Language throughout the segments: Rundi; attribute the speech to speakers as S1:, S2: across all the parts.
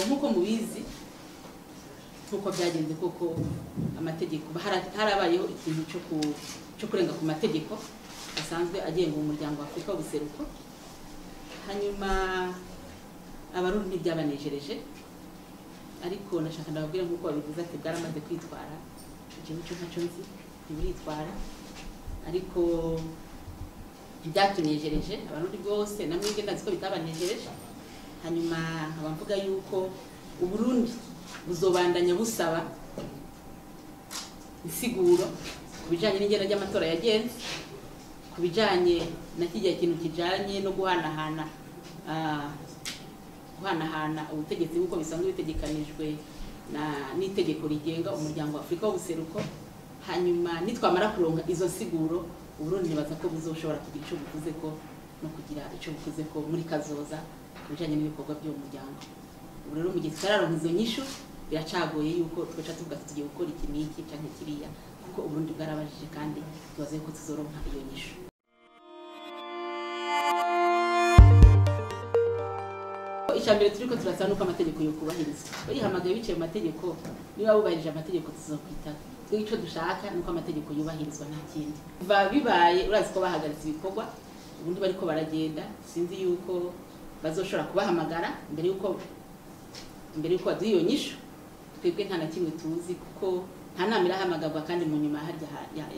S1: Nk'uko mubizi, nk'uko byagenze koko, amategeko harabayeho ikintu cyo kurenga ku mategeko asanzwe agenga umuryango wa Afurika w'ubuseruko. Hanyuma Abarundi ntibyabanejereje, ariko nashaka ndababwira nk'uko babivuze ati bwaramaze kwitwara. Ikintu cyo ntacyo nzi, ntiburitwara, ariko ntibyatunejereje Abarundi bose, na mwebwe ndazi ko bitabanejereje. Hanyuma nkaba mvuga yuko Uburundi buzobandanya busaba insiguro ku bijanye n'ingena ry'amatora yagenze, ku bijanye na kijya kintu kijanye no guhanahana ubutegetsi nk'uko bisanzwe bitegekanijwe n'itegeko rigenga umuryango wa Afurika w'ubuseruko. Hanyuma nitwamara kuronka izo nsiguro, Uburundi nibaza ko buzoshobora kugira ico buvuze ko no kugira ico buvuze ko muri kazoza ku bijanye n'ibikorwa by'uwo muryango. Ubu rero mu gihe tutararonka izo nyishu, biracagoye yuko twoca tuvuga tugiye gukora iki n'iki canke kiriya, kuko Uburundi bwarabajije kandi tubaze yuko tuzoronka iyo nyishu. Icya mbere turiko turasaba nuko amategeko yo kubahirizwa. Bayihamagaye biciye mu mategeko, niba bubahirije amategeko tuzokwitaba. Twe ico dushaka nuko amategeko yubahirizwa, nta kindi. Kuva bibaye urazi ko bahagaritse ibikorwa, ubundi bariko baragenda, sinzi yuko bazoshobora kubahamagara mbere yuko baduha iyo nyishu. Twebwe nta na kimwe tuzi kuko nta nama irahamagarwa, kandi mu nyuma harya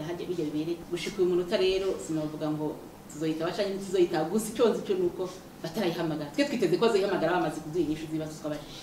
S1: harya bijya bibereye gushika uyu munota. Rero sinavuga ngo tuzoyitaba canke ntituzoyitaba, gusa ico nzi cyo nuko batarayihamagara. Twe twiteze ko bazoyihamagara bamaze kuduha inyishu z'ibibazo twabajije.